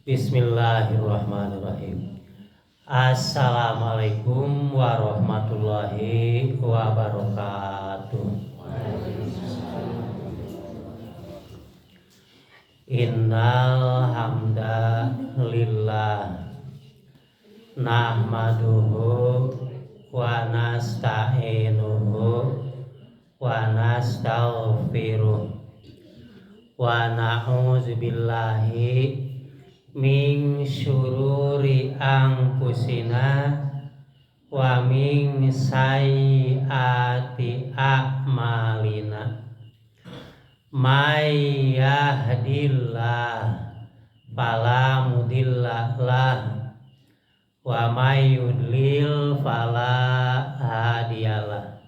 Bismillahirrahmanirrahim. Assalamualaikum warahmatullahi wabarakatuh. Innal hamdalillah nahmaduhu wa nasta'inuhu wa nastaghfiruh wa na'udzubillahi min syururi anfusina wa min sayyiati a'malina. May yahdihillahu fala mudilla lah wa may yudlil fala hadiyalah.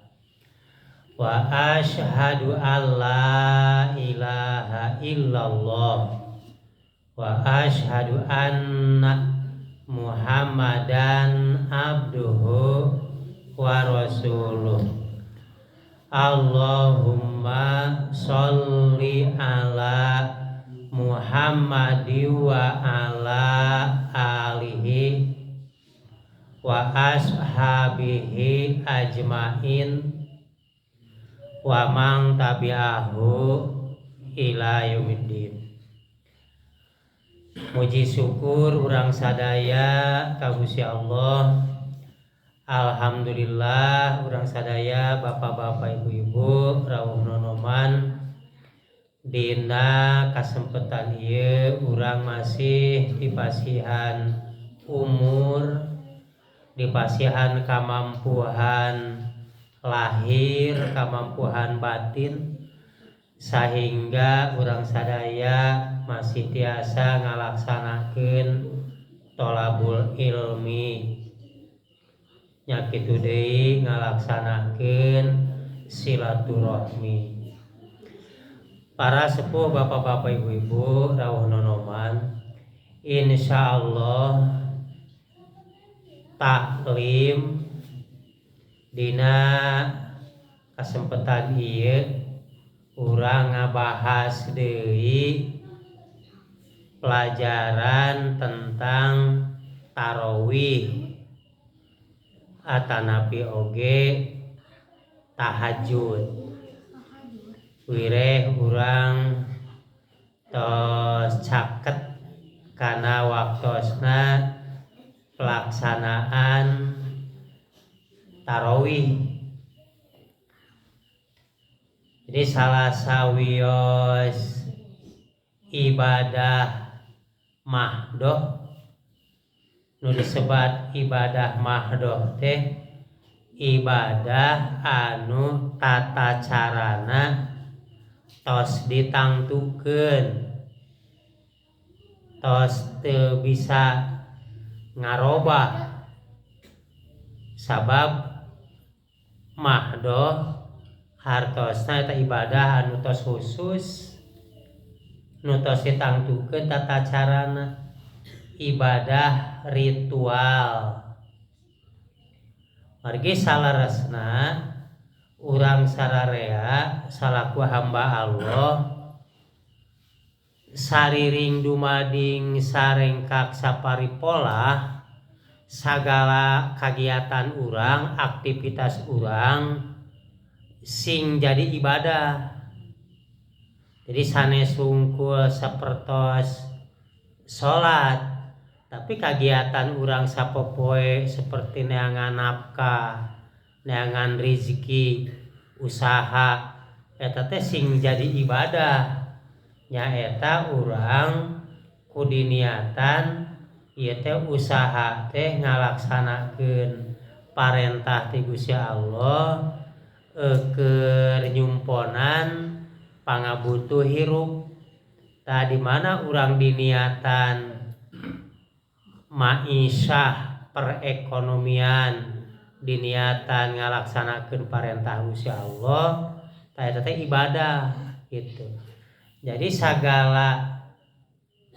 Wa asyhadu alla ilaha illallah wa asyhadu anna Muhammadan abduhu wa rasuluh. Allahumma sholli ala Muhammadi wa ala alihi wa ashabihi ajmain wa man tabi'ahu ila yaumiddin. Muji syukur urang sadaya ka Gusti Allah. Alhamdulillah urang sadaya bapak-bapak ibu-ibu rawuh nonoman dina kasempatan ieu urang masih dipasihan umur, dipasihan kamampuhan lahir, kamampuhan batin, sehingga urang sadaya masih tiasa ngalaksanakeun tolabul ilmi, nya kitu deui ngalaksanakeun silaturahmi. Para sepuh bapak-bapak ibu-ibu rawuh nonoman, insyaallah taklim dina kasempatan ieu urang ngabahas deui pelajaran tentang tarawih atanapi oge tahajud. Wireh urang tos caket kana waktosna pelaksanaan tarawih. Jadi salah sawios ibadah mahdoh nu disebat ibadah mahdoh teh ibadah anu tata carana tos ditangtukeun, tos teu bisa ngarobah, sabab mahdoh hartosna eta ibadah anu tos khusus nu tos ditangtukeun tata carana, ibadah ritual. Margi salaresna urang sararea salaku hamba Allah sariring dumading sarengkak saparipolah sagala kagiatan urang, aktivitas urang sing jadi ibadah. Jadi sanes sungkul sapertos salat, tapi kagiatan urang sapopoe seperti neangan nafkah, neangan rizki, usaha, eta teh sing jadi ibadah. Nyaeta urang kudiniatan ieu teh usaha teh ngalaksanakeun parentah ti Gusti Allah keur nyumponan pangabutuh hirup. Tah di mana urang diniatan ma'isyah perekonomian, diniatan ngalaksanakeun parentah Gusti Allah, tah eta teh ibadah gitu. Jadi sagala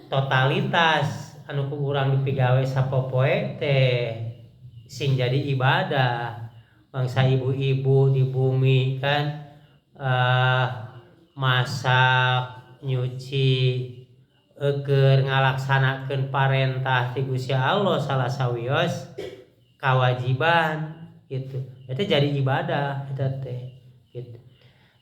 totalitas anu ku urang dipigawe sapopoe teh sing jadi ibadah. Bangsa ibu-ibu di bumi kan masak, nyuci, Keur ngalaksanakeun parentah ti Gusti Allah salah sawios kewajiban gitu. Itu jadi ibadah eta teh gitu.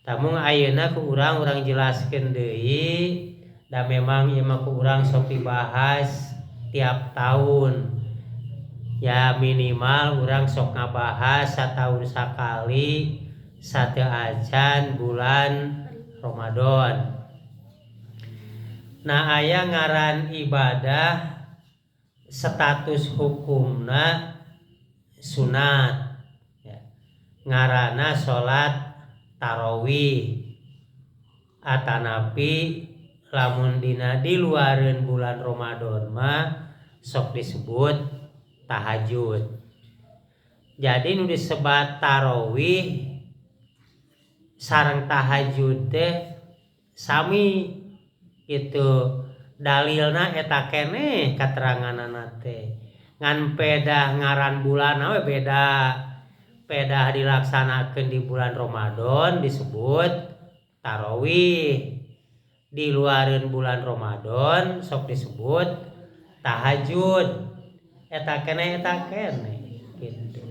Tah, mung ayeuna ku urang, urang jelaskeun deui da memang ieu mah ku urang sok dibahas tiap tahun ya, minimal urang sok ngabahas satahun sakali sateuacan bulan Ramadan. Nah, aya ngaran ibadah status hukumna sunat ya. Ngaranna salat tarawih atanapi lamun dina di luareun bulan Ramadan mah sok disebut tahajud. Jadi nu disebat tarawih sareng tahajud teh sami itu, dalilna eta keneh kateranganana teh, ngan pedah ngaran bulan we beda. Pedah dilaksanakeun di bulan Ramadan disebut tarawih, di luareun bulan Ramadan sok disebut tahajud. Eta keneh, eta keneh gitu.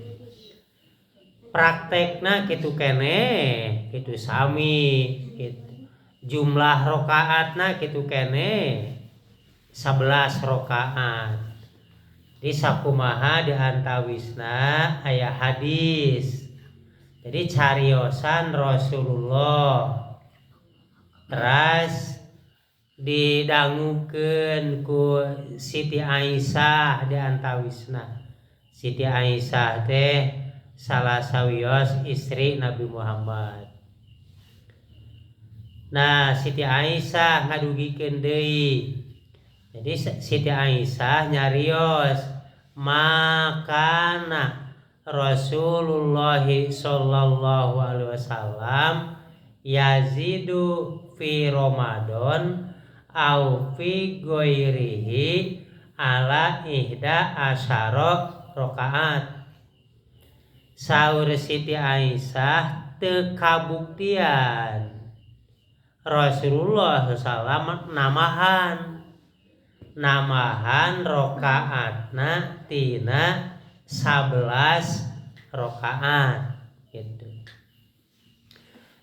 Praktekna kitu keneh kitu, sami gitu. Jumlah rokaatna kitu keneh, 11 rokaat. Di sakumaha di antawisna aya hadis, jadi cariosan Rasulullah teras didangukeun ku Siti Aisyah. Di antawisna Siti Aisyah teh salah sawios istri Nabi Muhammad. Nah, Siti Aisyah ngadugikeun deui. Jadi Siti Aisyah nyarios, "Ma kana Rasulullah sallallahu alaihi wasallam yazidu fi Ramadan au fi ghairihi ala ihda asyara rakaat." Saur Siti Aisyah, teu kabuktian Rasulullah SAW namahan namahan rokaatna tina 11 rokaat gitu.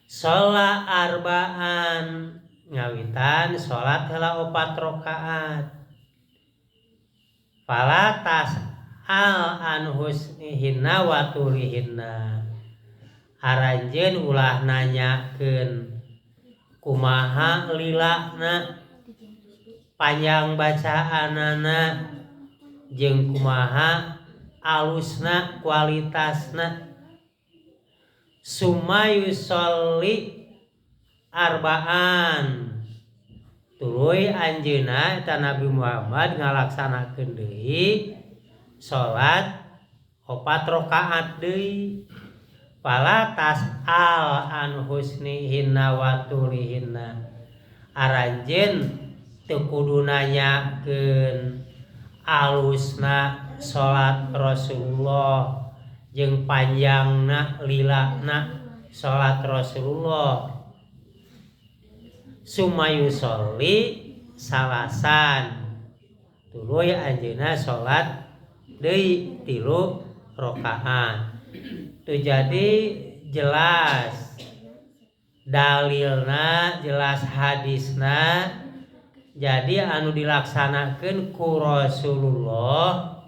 Sholat arbaan, ngawitan sholat heula 4 rokaat. Fala tas'al an husnihinna wa tulihinna, aranjeun ulah nanyakeun kumaha lilana, panjang bacaanana, jeung kumaha alusna kualitasna. Summa yusolli arbaan, tuluy anjeunna eta Nabi Muhammad ngalaksanakeun deui salat 4 rakaat deui. Fala tas'al an husnihinna wa tulihinna, aranjeun teu kudu nanyakeun alusna salat Rasulullah jeung panjangna lilana salat Rasulullah. Summa yusolli salasan, tuluy anjeunna salat deui 3 rakaat. Tuh, jadi jelas dalilna, jelas hadisna. Jadi anu dilaksanakeun ku Rasulullah,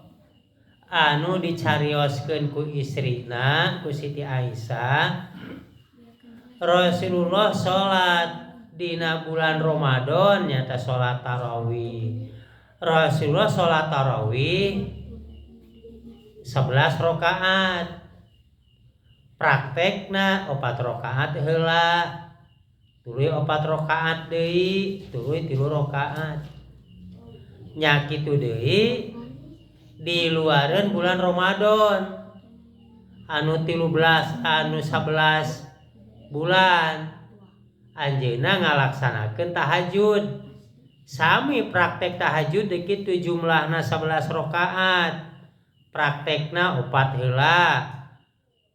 anu dicarioskeun ku istrina, ku Siti Aisyah, Rasulullah salat dina bulan Ramadan nyata salat tarawih. Rasulullah salat tarawih 11 rakaat, praktekna 4 rakaat heula, tuluy 4 rakaat deui, tuluy 3 rakaat. Nya kitu deui di luareun bulan Ramadan anu 13, anu 11 bulan, anjeunna ngalaksanakeun tahajud. Sami praktek tahajud kitu, jumlahna 11 rakaat, praktekna 4 heula,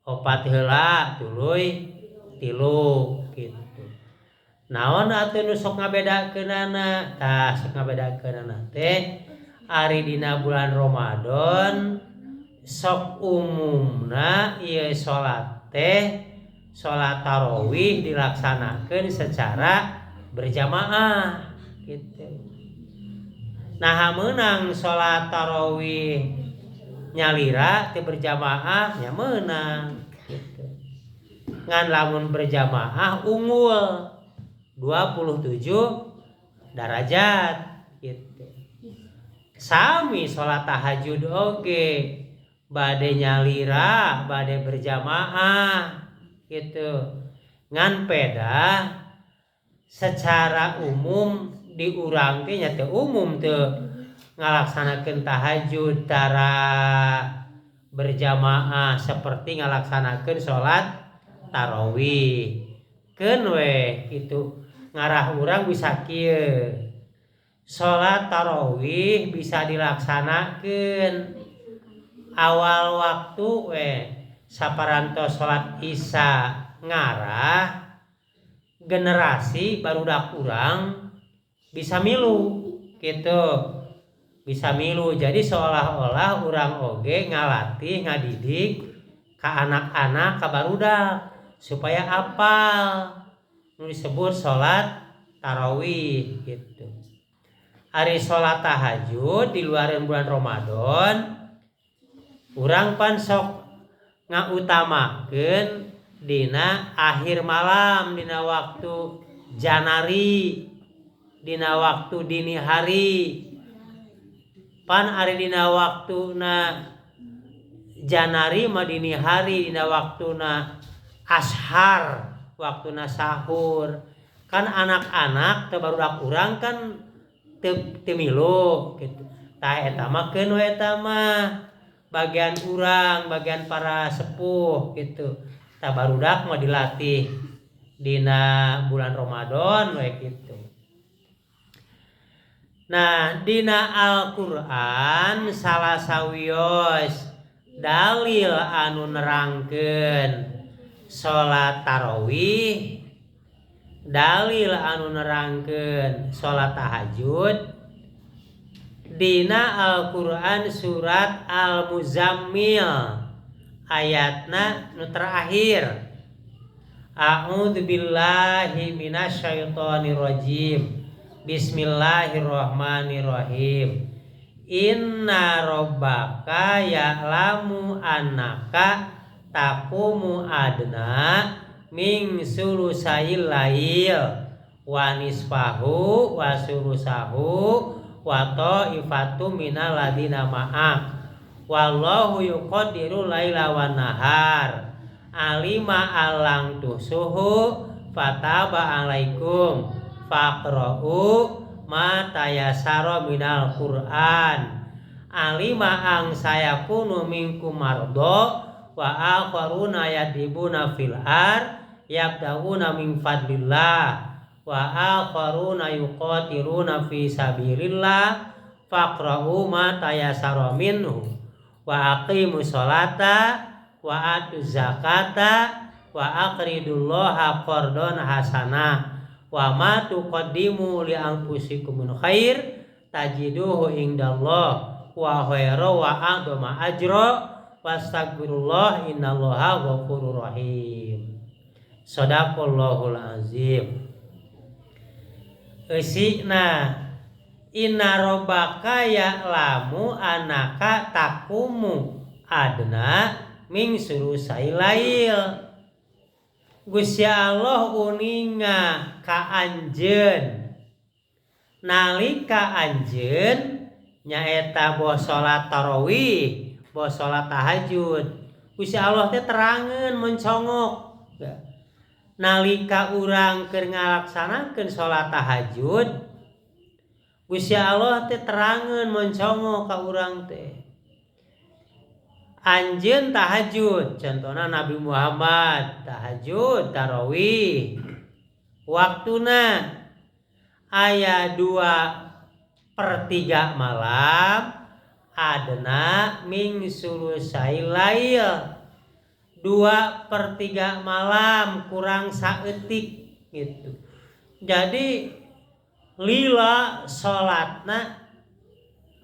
4 heula, tuluy 3 gitu. Naon atuh nu sok ngabedakeunana? Tah sok ngabedakeunana teh ari dina bulan Ramadan sok umumna ieu salat teh salat tarawih dilaksanakeun secara berjamaah gitu. Nah meunang salat tarawih nyalira teu berjamaah nya meunang gitu. Ngan lamun berjamaah unggul 27 derajat gitu. Sami salat tahajud oge bade nyalira bade berjamaah gitu. Ngan peda secara umum di urang teh nya teu umum teu ngalaksanakeun tahajud tara berjamaah seperti ngalaksanakeun salat tarawih. Keun we kitu ngarah urang bisa kieu. Salat tarawih bisa dilaksanakeun awal waktu we saparantos salat isya ngarah generasi barudak urang bisa milu gitu. Bisa milu jadi seolah-olah urang oge ngalatih ngadidik ka anak-anak ka barudak supaya apal nu disebut salat tarawih gitu. Ari salat tahajud di luar bulan Ramadan urang pan sok ngautamakeun dina akhir malam, dina waktu janari, dina waktu dini hari. Pan ari dina waktuna janari mah dini hari, dina waktuna ashar, waktuna sahur. Kan anak-anak teu barudak urang kan teu milu gitu. Tah eta mah keun we eta mah bagian urang, bagian para sepuh gitu. Tah barudak mah dilatih dina bulan Ramadan we gitu. Nah, dina Al-Qur'an salah sawios dalil anu nerangkeun salat tarawih, dalil anu nerangkeun salat tahajud dina Al-Qur'an surat Al-Muzammil ayatna nu terakhir. A'udzubillahi minasyaitonirrajim. Bismillahirrahmanirrahim. Inna rabbaka ya'lamu annaka taqumu adna min sulusail lail wa nisfahu wa sulusahu wa ta'ifatu minal ladina ma'ak wallahu yuqaddiru laila wan nahar alima alang tusuhu fataba alaikum faqra'u ma tayassara minal Qur'an alima ang sayakunu minkum mardo wa akharuna yadribuna fil ar yabda'una min fadlillah wa akharuna yuqatiluna fi sabilillah faqra'u ma tayassara minhu wa aqimu sholata wa atu zakata wa aqridullaha qardon hasanah wa ma tuqaddimu li anfusikum min khair tajiduhu indallah wa khairu wa a'dhama ajra wastaghfirullah innallaha ghafurur rahim. Shadaqallahul azim. Eusina inna rabbaka ya'lamu annaka taqumu adna min sulusai lail. Gusti Allah uninga ka anjeun nalika anjeun nyaeta boh salat tarawih boh salat tahajud. Gusti Allah teh terangeun mencongok nalika urang keur ngalaksanakeun salat tahajud. Gusti Allah teh terangeun mencongok ka urang teh anjeun tahajud, contohna Nabi Muhammad tahajud tarawih waktuna aya 2/3 malam adna min sulusai lail, 2/3 malam kurang saeutik gitu. Jadi lila salatna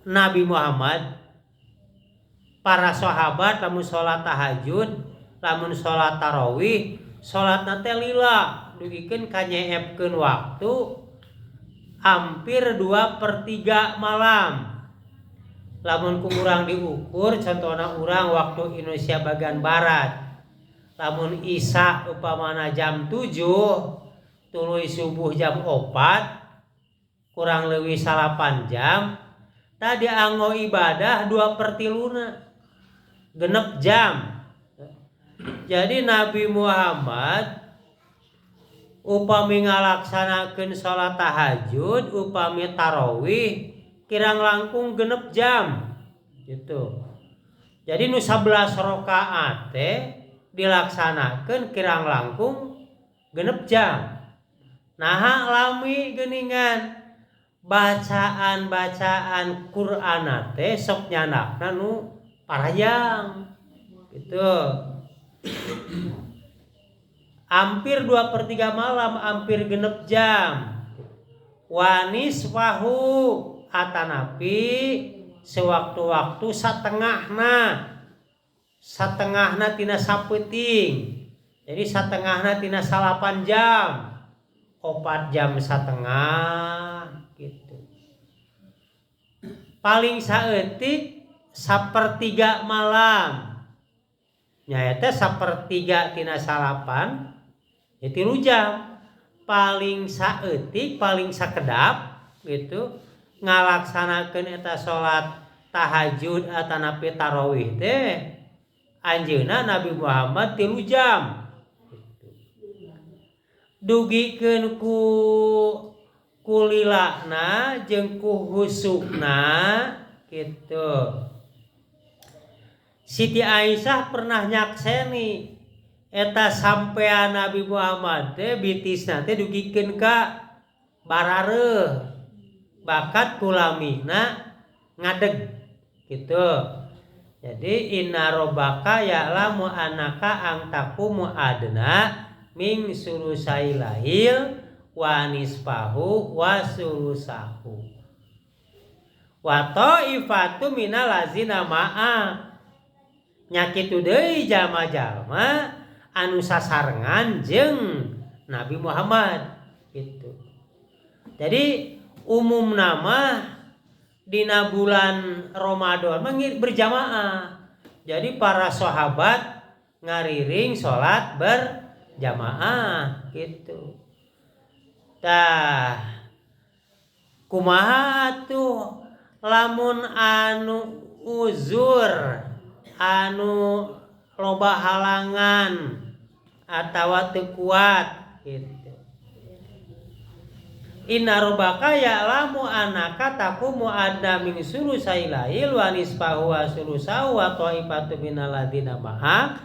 Nabi Muhammad, para sahabat lamun salat tahajud, lamun salat tarawih, salatna teh lila dugikeun ka nyeepkeun waktu hampir 2/3 malam. Lamun ku urang diukur, contohna urang waktu Indonesia bagian barat, lamun isya upamana jam 7 tuluy subuh jam 4, kurang leuwih 8 jam, tadi anggo ibadah 2/3 genep jam. Jadi Nabi Muhammad upami ngalaksanakeun salat tahajud, upami tarawih kirang langkung genep jam gitu. Jadi nu 11 rakaat teh dilaksanakeun kirang langkung genep jam. Naha lami geuningan bacaan-bacaan Qur'an teh sok nyanakna nu parajang gitu. Hampir 2/3 malam, hampir genep jam. Wanisfahu atanapi sewaktu-waktu satengahna, satengahna tina sapeuting. Jadi satengahna tina 8 jam, 4 jam setengah gitu. Paling saeutik 1/3 malam. Nyaeta 1/3 tina 8 ya 3 jam. Paling saeutik, paling sakedap gitu ngalaksanakeun eta salat tahajud atanapi tarawih teh anjeunna Nabi Muhammad 3 jam. Dugikeun ku kulilana jeung ku husukna gitu. Siti Aisyah pernah nyakseni eta sampean Nabi Muhammad teh bitisna teh dugikeun ka barareuh, bakat kulamina ngadeg gitu. Jadi inna robbaka ya'lamu annaka angtaqumu adna min sulusai lail wa nisfahu wa sulusahu wa ta'ifatu minal lazina ma'a. Nya kitu deui jalma-jalma anu sasarengan jeung Nabi Muhammad gitu. Jadi umum nama dina bulan Ramadan berjamaah. Jadi para sahabat ngariring salat berjamaah gitu. Tah kumaha tuh lamun anu uzur, anu loba halangan atawa teu kuat gitu. Inna rabbaka ya'lamu annaka taqumu adna min sulusai lail wa nisfahu wa sulusahu wa ta'ifatu minal ladzina ma'ak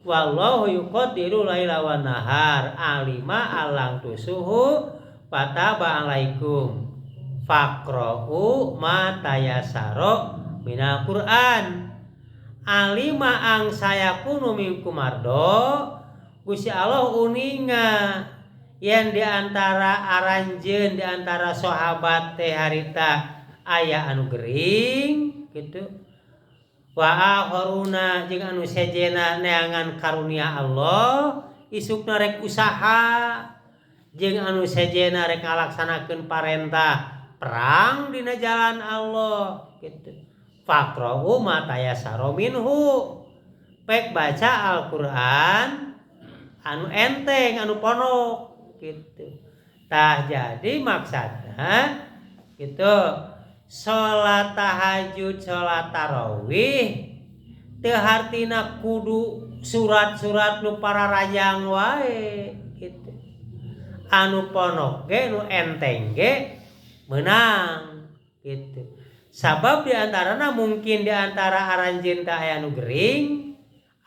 wallahu yuqaddiru laila wan nahar alima alang tusuhu fataba alaikum faqra'u ma tayassara minal Qur'an. Alima ang sayakunu minkum mardo, Gusti Allah uninga yen diantara aranjeun, diantara sahabat teh harita aya anu gering gitu, wa akharuna jeung anu sejena neangan karunia Allah isukna rek usaha, jeung anu sejena rek ngalaksanakeun parentah perang dina jalan Allah gitu. Faqra'u ma tayassara minhu, pek baca Al-Qur'an anu enteng, anu ponok gitu. Tah jadi maksudna gitu, salat tahajud, salat tarawih teu hartina kudu surat-surat nu pararajang wae gitu. Anu ponok ge, nu enteng ge meunang gitu. Sabab diantarana mungkin diantara aranjeun teh aya nu gering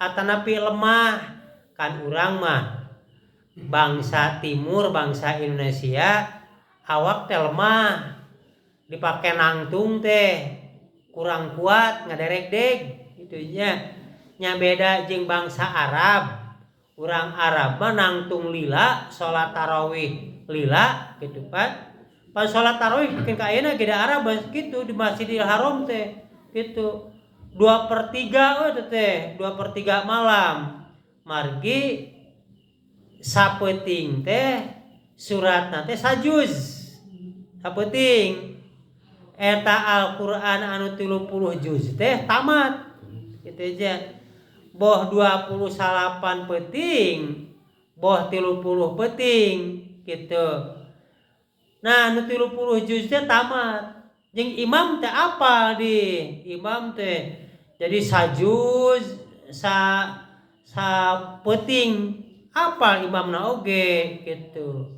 atanapi lemah. Kan urang mah bangsa timur, bangsa Indonesia, awak teh lemah, dipake nangtung teh kurang kuat, ngaderek-deg gitu nya. Nya beda jeung bangsa Arab. Urang Arab mah nangtung lila salat tarawih Lila gitu kan. Pas salat tarawih bikin ka ayeuna ge da Arab gitu di Masjidil Haram teh gitu. 2/3 we teh, 2/3 malam. Margi sapeuting teh suratna teh sajuz. Sapeuting eta Al-Qur'an anu 30 juz teh tamat. Kitu aja. Boh 28 peuting, boh 30 peuting gitu. Nah, nu 30 juz teh tamat. Jeung imam teh apal di imam teh. Jadi sajuz sa peuting apal imamna oge gitu.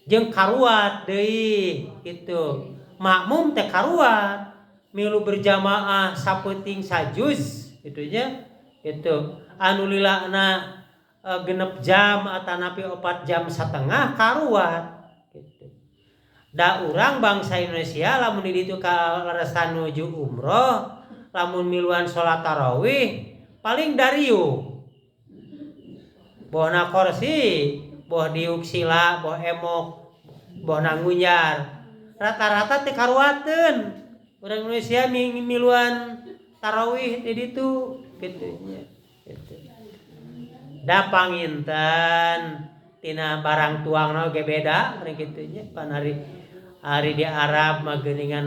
Jeung karuat deui gitu. Makmum teh karuat milu berjamaah sapeuting sajuz gitu nya. Gitu. Anu lilana 6 jam atanapi 4 jam setengah karuat gitu. Da urang bangsa Indonesia lamun di ditu kaleresan nuju umroh, lamun miluan salat tarawih paling dariuk. Bohna korsi, boh diuk sila, boh emok, boh ngunjar. Rata-rata teh karuateun. Urang Indonesia miluan tarawih di ditu kitu nya. Gitu. Da panginten tina barang tuangna oge beda meureun kitu nya. Pan hari di Arab mah geuningan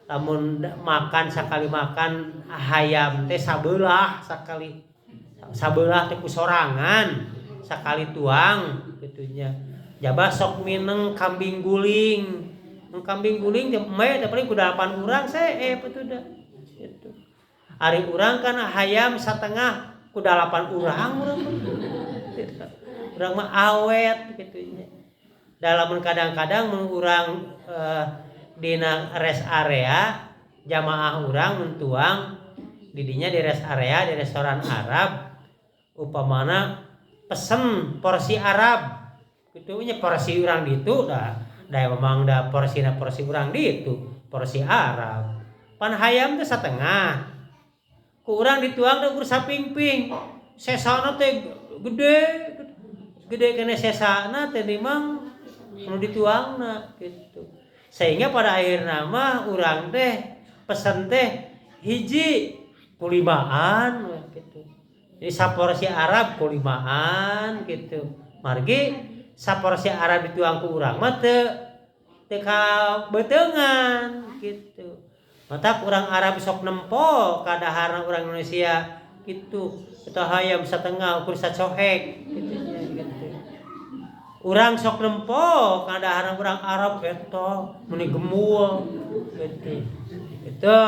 lamun makan sakali makan hayam teh sabelah sakali sabelah teh ku sorangan sakali tuang kitu nya. Jaba sok mineng kambing guling. Kambing guling teh embe teh paling ku 8 urang seep atuh da. Gitu. Ari urang kan hayam satengah ku 8 urang urang mah. Urang mah awet kitu nya. Da lamun kadang-kadang mun urang dina rest area jamaah urang mun tuang di dinya di rest area di restoran Arab upamana pesen porsi Arab kitu nya porsi urang ditu da da memang da porsina porsi urang ditu porsi Arab pan hayam teh satengah ku urang dituang teh ukur sapingping sesana teh gede gede kene sesana teh memang nu dituangna gitu sehingga pada akhirna mah urang teh pesen teh hiji kulimaan gitu. Jadi saporsi Arab kulimaan gitu. Margi saporsi Arab dituang ku urang mah teu teu kabeuteungan gitu. Matak urang Arab sok nempo kadaharna urang Indonesia gitu. Kita hayam satengah ukur sacohek gitu nya gitu. Urang sok nempo kadaharna urang Arab eta meuni gemul gitu. Itu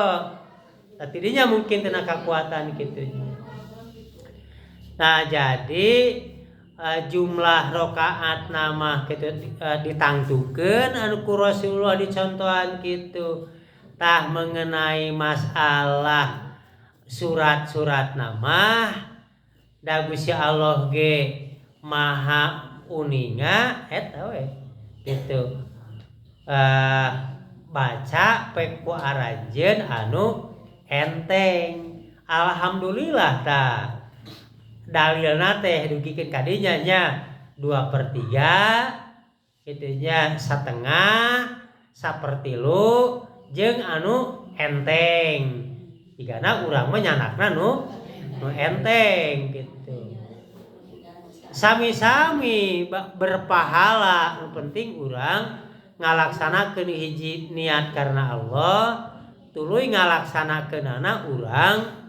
tadinya mungkin tina kekuatan gitu. Nah, jadi jumlah rakaat nama gitu ditangtukeun anu ku Rasulullah dicontohan gitu. Tah mengenai masalah surat-surat nama da Gusti Allah ge maha uninga eta we gitu. Baca pek ku aranjeun anu enteng. Alhamdulillah tah dalilna teh dugikeun ka dinya nya 2/3 kitu nya satengah sapertilu jeung anu enteng. Jigana urang mah nyanakna nu enteng gitu. Sami-sami berpahala, nu penting urang ngalaksanakeun hiji niat karena Allah, tuluy ngalaksanakeunana urang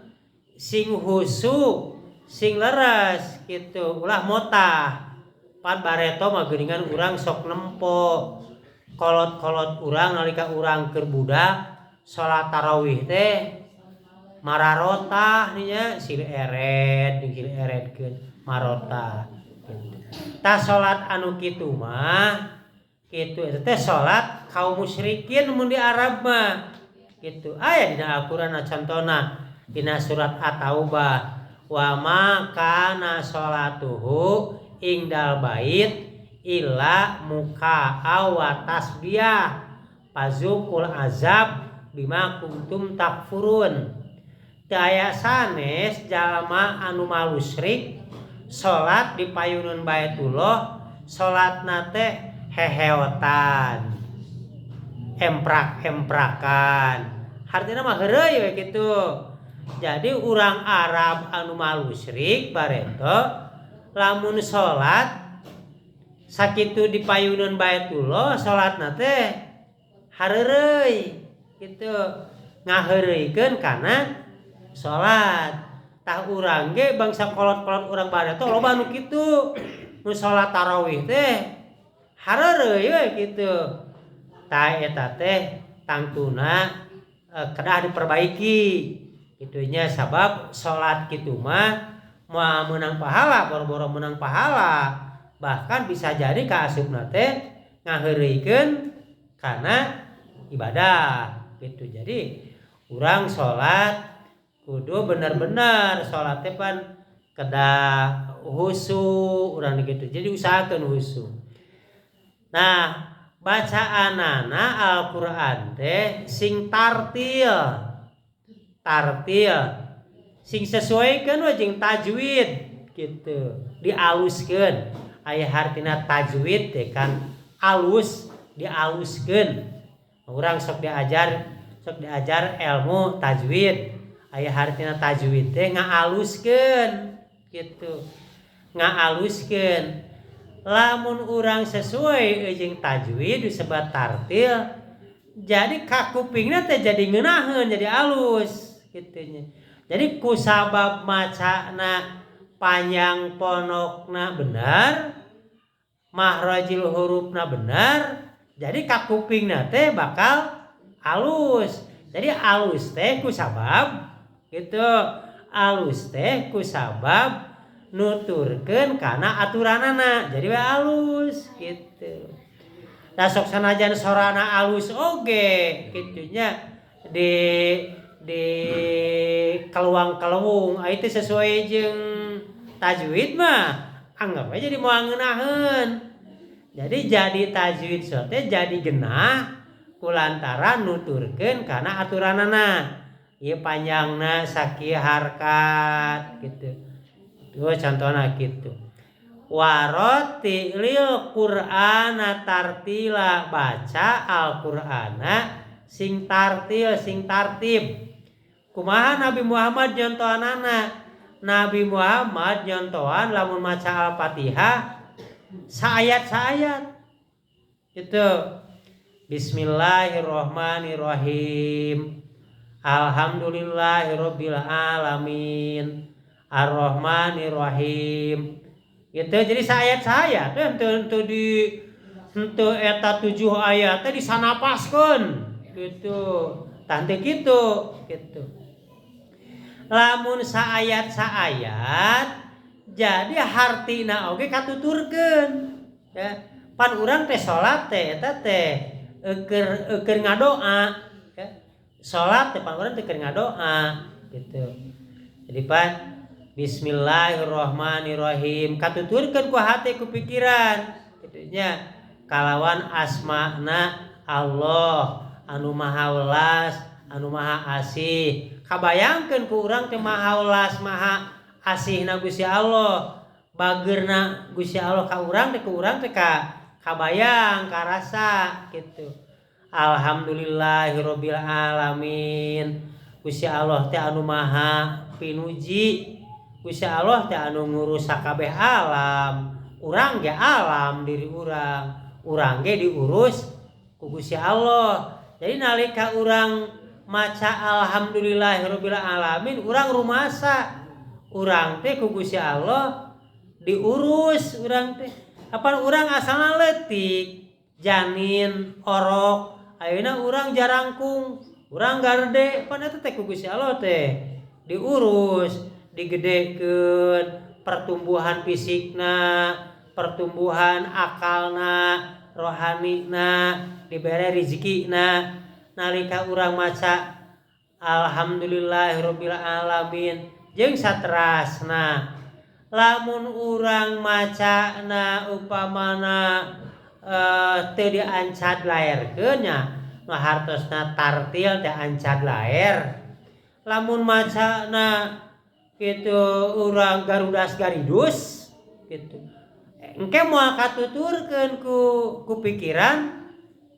sing husuk, sing leres gitu, ulah motah. Pan bareto mah geuningan urang sok nempo. Kolot-kolot urang nalika urang keur budak salat tarawih teh mararotah nya silih ered jeung silih eredkeun marotah gitu. Tah salat anu kitu mah kitu eta teh salat kaum musyrikin mun di Arab mah gitu. Aya dina Al-Qur'an contona dina surat At-Taubah wa ma kana sholatuhu ingdal bait illa muka wa tasbiyah fazukul azab bima kuntum takfurun. Teu aya sanes jalma anu malusrik salat di payunun Baitullah, salatna teh Heheotan, emprak-emprakan, hartina mah heureuy we kitu. Jadi urang Arab anu malusrik bareto lamun salat sakitu di payunan Baitullah salatna teh hareureuy kitu, ngaheureuykeun kana salat. Tah urang ge bangsa kolot-kolot urang bareto loba nu kitu, nu salat tarawih teh hareureuy we kitu. Tah eta teh tangtuna kedah diperbaiki kitunya, sabab salat kitu mah moal meunang pahala, boro-boro meunang pahala, bahkan bisa jadi kaasupna teh ngaheureuykeun kana ibadah gitu. Jadi urang salat kudu bener-bener salat teh pan kedah khusyuk urang gitu. Jadi usahakeun khusyuk. Nah, bacaanana Al-Qur'an teh sing tartil. Tartil sing sesuaikeun we jeung tajwid gitu, dialuskeun. Aya hartina tajwid teh kan alus, dialuskeun. Urang sok diajar ilmu tajwid. Aya hartina tajwid teh ngaaluskeun gitu, ngaaluskeun. Lamun urang sesuai jeung tajwid disebut tartil, jadi kakupingna teh jadi ngeunaheun, jadi alus kitu nya. Jadi kusabab macana panjang ponokna bener, mahrajil hurufna bener, jadi kakupingna teh bakal alus. Jadi alus teh kusabab gitu, alus teh kusabab nuturkeun kana aturanana, jadi we alus gitu. Nah sok sanajan sorana alus oge kitunya di keluang-kelewung itu sesuai jeung tajwid mah anggap aja jadi moal ngeunaheun. Jadi tajwid teh jadi genah kulantaran nuturkeun kana aturanana. Ieu panjangna sakieu harkat gitu. Itu contohna gitu. Warotilil Qur'ana tartila, baca Al-Qur'ana sing tartil, sing tartib. Kumaha Nabi Muhammad nyontohanana? Nabi Muhammad nyontohan lamun maca Al-Fatihah saayat-saayat. Gitu. Bismillahirrahmanirrahim. Alhamdulillahirabbil alamin. Arrahmanirrahim. Gitu. Jadi saayat-saayat henteu di henteu eta 7 ayat teh disanapaskeun gitu. Tah teu kitu gitu. Lamun saayat-saayat jadi hartina oge katuturkeun ya. Pan urang teh salat teh eta teh eueur ngadoa ya. Salat teh pan urang teh keur ngadoa gitu. Jadi pan bismillahirrahmanirrahim katuturkeun ku hate ku pikiran kitu nya, kalawan asmana Allah anu maha welas anu maha asih. Kabayangkeun ku urang teh maha welas maha asihna Gusti Allah, bageurna Gusti Allah ka urang teh ku urang teh ka kabayang karasa gitu. Alhamdulillahirabbil alamin. Gusti Allah teh anu maha pinuji, Gusti Allah teh anu ngurus sakabeh alam. Urang ge alam diri urang, urang ge diurus ku Gusti Allah. Jadi nalika urang maca alhamdulillahirabbil alamin, urang rumasa urang teh ku Gusti Allah diurus urang teh. Apa urang asalna leutik, janin, orok, ayeuna urang jarangkung, urang garede, pan eta teh ku Gusti Allah teh diurus, digedekeun pertumbuhan fisikna, pertumbuhan akalna, rohanina, dibere rezekina. Nalika urang maca alhamdulillahirabbil alamin jeung saterasna, lamun urang macana upamana teu diancad laerkeun nya, nu hartosna tartil teh ancad laer. Lamun macana kitu urang garudas garidus gitu. Engke moal katuturkeun ku pikiran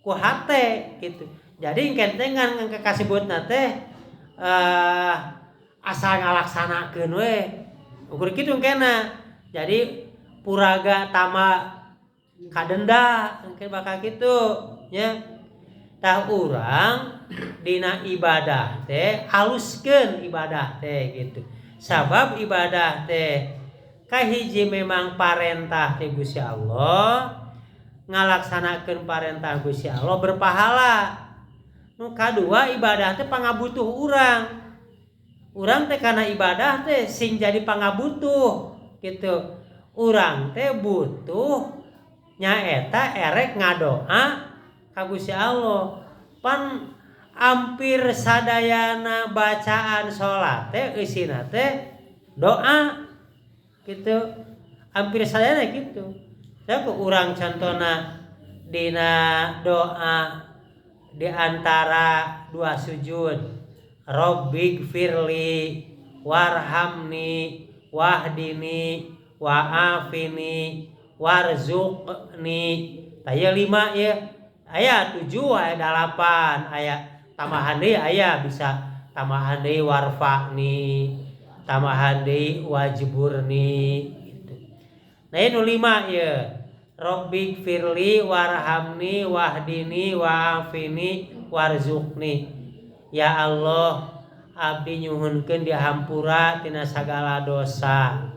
ku hate gitu. Jadi engke teh ngan kasebutna teh asal ngalaksanakeun we. Ukur kitu engkena. Jadi puraga tama kadenda engke bakal kitu nya. Tah urang dina ibadah teh aluskeun ibadah teh gitu. Sabab ibadah teh kahiji memang parentah ti Gusti Allah, ngalaksanakeun parentah Gusti Allah berpahala. Nu kadua ibadah teh pangabutuh urang. Urang teh kana ibadah teh sing jadi pangabutuh gitu. Urang teh butuh nyaeta erek ngadoa ka Gusti Allah. Pan hampir sadayana bacaan salat teh eusina teh doa gitu. Hampir sadayana gitu. Saya ku urang contona dina doa di antara dua sujud, Rabbighfirli warhamni wahdini wa'afini warzuqni. Taya 5 ya. Aya 7, aya 8, aya tambahan deui, aya bisa tambahan deui warfa'ni, tambahan deui wajburni gitu. Nah ini 5 ya. Rabbighfirli warhamni wahdini wa'afini warzuqni. Ya Allah, abdi nyuhunkeun dihampura tina sagala dosa.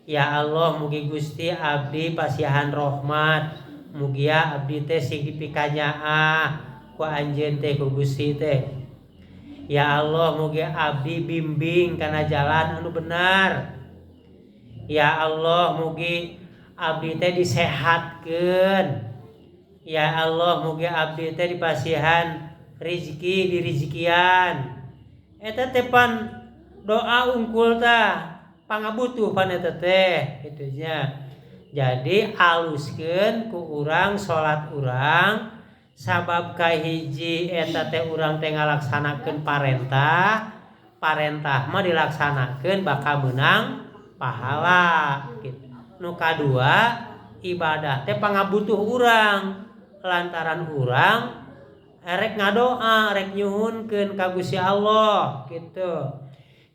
Ya Allah, mugi Gusti abdi pasihan rahmat, mugia abdi teh sing dipikanyaah ku anjeun teh ku Gusti teh. Ya Allah, mugi abdi bimbing kana jalan anu benar. Ya Allah, mugi abdi teh disehatkeun. Ya Allah, mugi abdi teh dipasihan rizki, dirizikian. Eta teh pan doa unggul tah, pangabutuh pan eta teh kitu nya. Jadi aluskeun ku urang salat urang, sabab kahiji eta teh urang teh ngalaksanakeun parentah, parentah mah dilaksanakeun bakal meunang pahala gitu. Nu kadua ibadah teh pangabutuh urang, lantaran urang erek ngadoa, erek nyuhunkeun ka Gusti Allah gitu.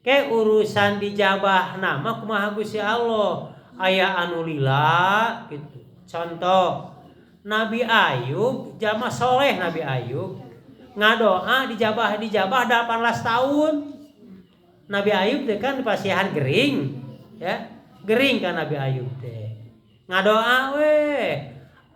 Ke urusan dijabah nama kumaha Gusti Allah, aya anu lila gitu. Contoh Nabi Ayub, jalma soleh Nabi Ayub ngadoa dijabah 18 tahun. Nabi Ayub teh kan pasihan gering ya, gering kan Nabi Ayub teh. Ngadoa we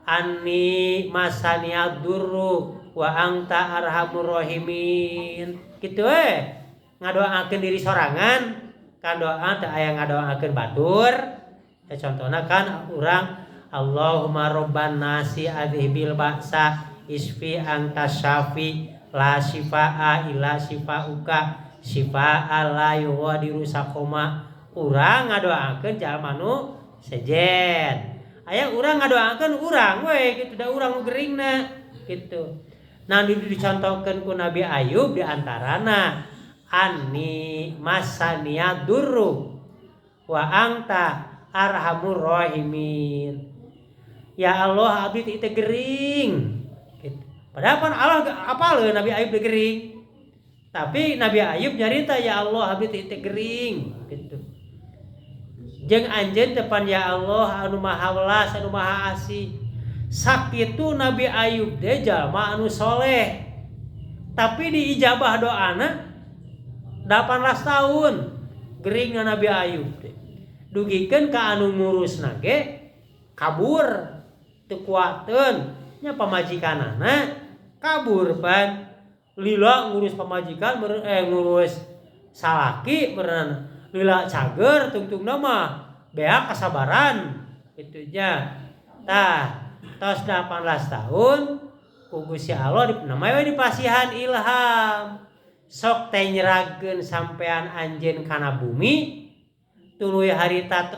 anni masaniad durru wa anta arhamur rahimin. Kitu we. Ngadoakeun diri sorangan, kan doa teh aya ngadoakeun batur. Ya contohna kan urang Allahumma robban nasi adhibil ba'sa isfi anta syafi la shifaa illa shifauka shifaa la yughadiru saqama. Urang ngadoakeun jalma nu sejen. Aya urang ngadoakeun urang we kitu da urang nu geringna kitu. Nah dicontohkeun ku Nabi Ayub di antarana anni masaniya durru wa anta arhamur rahimin. Ya Allah, abdi teh gering gitu. Padahal pan Allah apal Nabi Ayub teh gering. Tapi Nabi Ayub nyarita ya Allah abdi teh gering gitu. Jeung anjeun teh pan ya Allah anu maha welas anu maha asih. Sakitu Nabi Ayub teh jalma anu soleh. Tapi diijabah doana 18 tahun geringna Nabi Ayub teh. Dugikeun ka anu ngurusna ge kabur teu kuateun nya pamajikanana kabur pan lila ngurus pamajikan ngurus salaki berenang lila cager tungtungna mah beak kasabaran kitu nya. Tah tos 18 tahun ku Gusti Allah namanya we dipasihan ilham sok teh nyeragkeun sampean anjeun kana bumi tuluy harita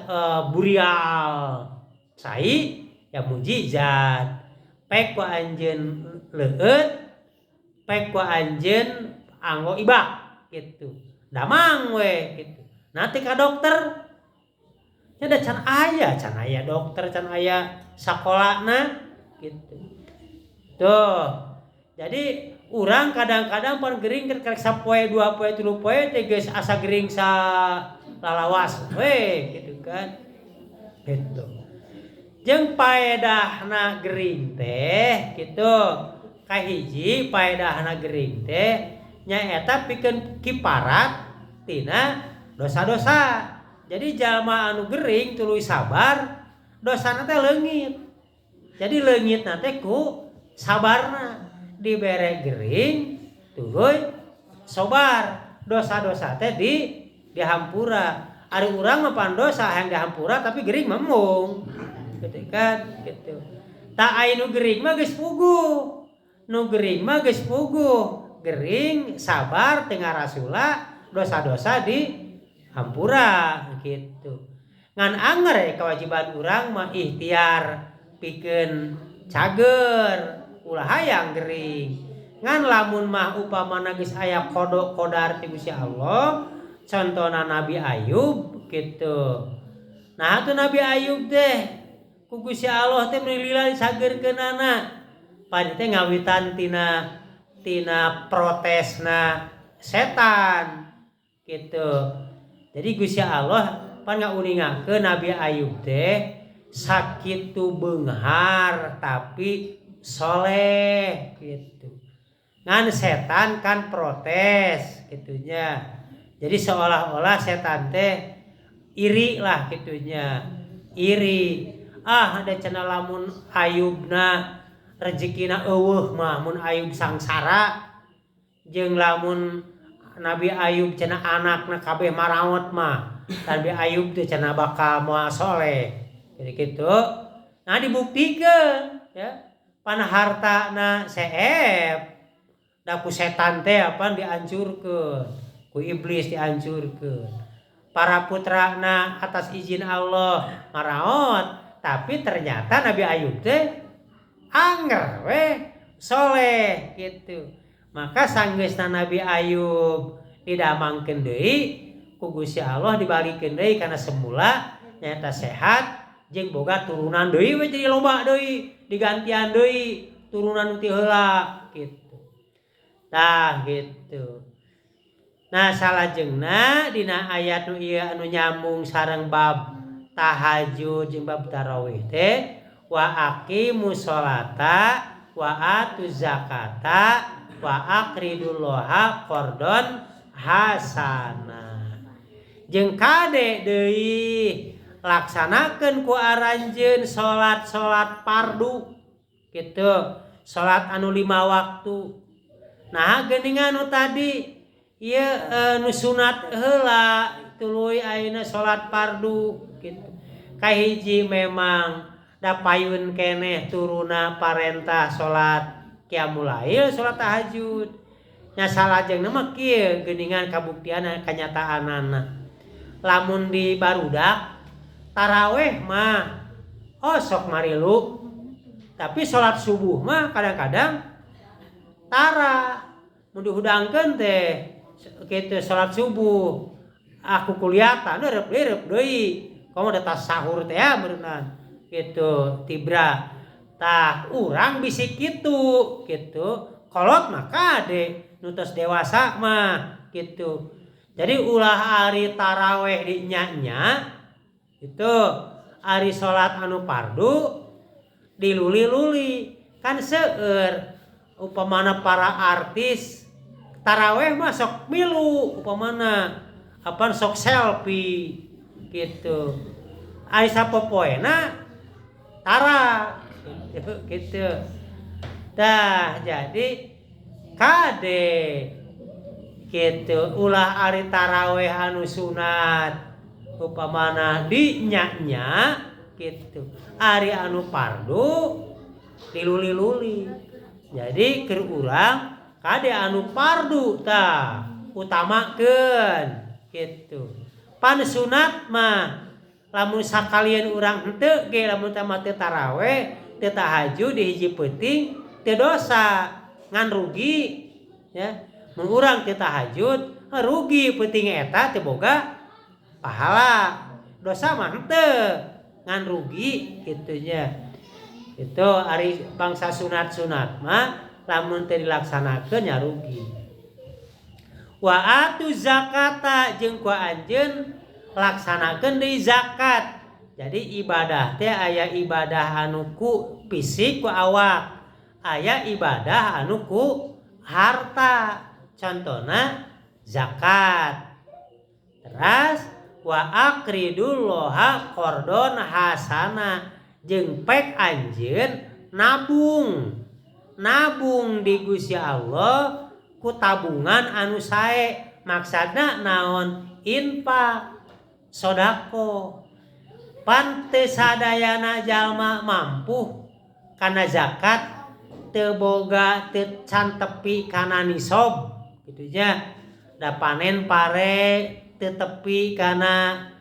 burial cai ya mujizat pek ku anjeun leueut pek ku anjeun anggo ibak gitu damang we gitu. Nanti ka dokter Nya da can aya dokter, can aya sakolana gitu. Tuh. Jadi urang kadang-kadang pan gering kerek sapoe 2 poe 3 poe teh geus asa gering sa lalawas we gitu kan. Gitu. Jeung paedahna gering teh gitu. Kahiji paedahna gering teh nyaeta pikeun kiparat tina dosa-dosa. Jadi jalma anu gering tuluy sabar, dosana teh leungit. Jadi leungitna teh ku sabarna, dibere gering tuluy sobar, dosa-dosa teh dihampura. Ari urang mah pan dosa hayang dihampura tapi gering mah embung. Gitu kan gitu. Tah aya nu gering mah geus puguh. Nu gering mah geus puguh. Gering sabar teu ngarasula, dosa-dosa dihampura gitu. Ngan anger kewajiban urang mah ikhtiar pikeun cager, ulah hayang gering. Ngan lamun mah upamana geus aya qada qadar ti Gusti Allah, contona Nabi Ayub gitu. Nah atuh Nabi Ayub teh ku Gusti Allah teh meuni lila disageurkeunana. Pan teh ngawitan tina protesna setan gitu. Jadi Gusti Allah pan ngauningakeun Nabi Ayub teh sakitu beunghar tapi soleh gitu. Ngan setan kan protes gitunya. Jadi seolah-olah setan teh iri lah gitunya. Iri. Ah ada cenah lamun Ayubna rezekina eueuh mah mun Ayub sangsara jeung lamun Nabi Ayub cenah anakna kabeh maraot mah Nabi Ayub teh cenah bakal moal soleh. Jadi gitu. Nah dibuktikeun ya. Pan hartana seep da ku setan teh apa dihancurkeun, ku iblis dihancurkeun. Para putrana atas izin Allah maraot, tapi ternyata Nabi Ayub teh anger we soleh gitu. Maka sanggeusna Nabi Ayub didamangkeun deui ku Gusti Allah dibalikeun deui kana semula nyata sehat jeung boga turunan deui we jadi loba deui digantian deui turunan nu ti heula gitu. Tah gitu. Nah salajengna dina ayat nu ieu anu nyambung sareng bab tahajud jeung bab tarawih teh wa aqimus sholata wa atuz zakata wa aqridullaha qardon hasana. Jeung kade deui laksanakeun ku aranjeun salat-salat fardu gitu, salat anu 5 waktu. Nah geuningan nu tadi ieu nu sunat heula tuluy ayeuna salat fardu gitu. Kahiji memang da payun keneh turuna parentah salat qiyamul lail, salat tahajud. Nya salajengna mah kieu geuningan kabuktianna kanyataanana. Lamun di barudak taraweh mah oh sok marilu, tapi salat subuh mah kadang-kadang tara mun dihudangkeun teh kitu salat subuh aku kuliatan reup-reup deui komo da tas sahur teh ya beureunan gitu tibra. Tah urang bisi kitu gitu kolot mah kade nu tos dewasa mah gitu. Jadi ulah ari taraweh di nya-nya itu ari salat anu fardu diluli-luli kan seueur upamana para artis taraweh mah sok milu upamana apan sok selfie gitu. Ari sapopoena tara gitu. Tah jadi kade gitu ulah ari taraweh anu sunat upamana di nya-nya gitu ari anu fardu diluli-luli. Jadi keur urang kade anu fardu tah utamakeun gitu. Pan sunat mah lamun sakalian urang henteu ge lamun teh mah teu taraweh teu tahajud di hiji peuting teu dosa ngan rugi ya. Mun urang teu tahajud rugi peuting eta teu boga pahala. Dosa mah henteu ngan rugi kitu nya. Itu ari bangsa sunat-sunat mah lamun teu dilaksanakeun nya rugi. Wa atu zakata jeung ku anjeun laksanakeun deui zakat. Jadi ibadah teh aya ibadah anu ku fisik ku awak, aya ibadah anu ku harta. Contohna zakat. Teras wa aqridullaha qardon hasana jeung pek anjeun nabung. Nabung di Gusti Allah ku tabungan anu sae. Maksudna naon? Infak, sedekah. Pan teu sadayana jalma mampu kana zakat, teu boga teu can tepi kana nisab kitu nya. Da panen pare teu tepi kana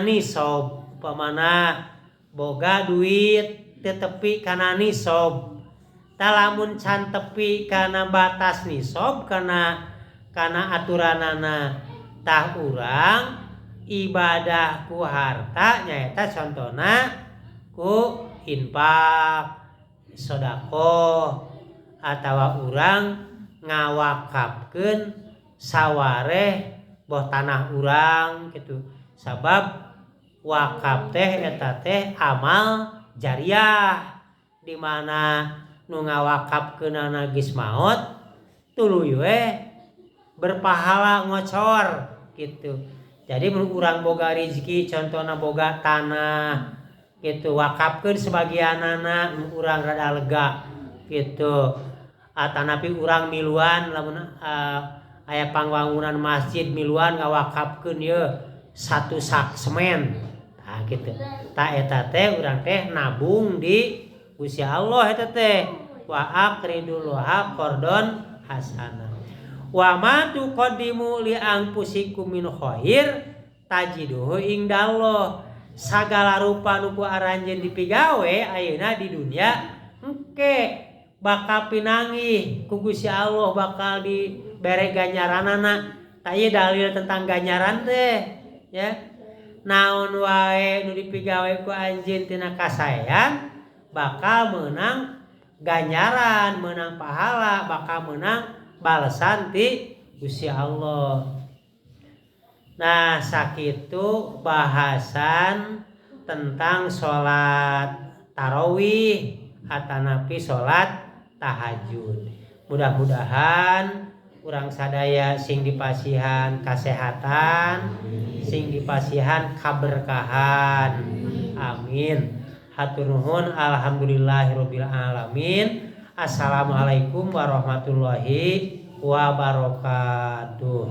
nisab, upamana boga duit teu tepi kana nisab. Tah lamun can tepi kana batas nisab kana aturanana, tah urang ibadah ku harta nyaeta contona ku infak, sedekah, atawa urang ngawakafkeun sawareh boh tanah urang gitu. Sabab wakaf teh eta teh amal jariah di mana nu ngawakafkeunana geus maot tuluy we berpahala ngocor gitu. Jadi mun urang boga rezeki contohna boga tanah gitu, wakafkeun sebagianana mun urang rada lega gitu. Atanapi urang miluan lamun aya pangwangunan masjid miluan ngawakafkeun ye satu sak semen. Tah gitu. Tah eta teh urang teh nabung di Gusti Allah eta teh. Wa aqridullaha qardon hasana. Wa ma tuqaddimu li anfusikum min khair tajiduhu indallah. Sagala rupa nu ku aranjeun dipigawe ayeuna di dunia engke bakal pinanggih ku Gusti Allah, bakal dibere ganjaranana. Tah ieu dalil tentang ganjaran teh ya. Naon wae nu dipigawe ku anjeun tina kasaean bakal meunang ganjaran, meunang pahala, bakal meunang balesan ti Gusti Allah. Nah, sakitu bahasan tentang salat tarawih atanapi salat tahajud. Mudah-mudahan urang sadaya sing dipasihan kasehatan, sing dipasihan kaberkahan. Amin. Hatur nuhun, alhamdulillahirabbil alamin. Assalamualaikum warahmatullahi wabarakatuh.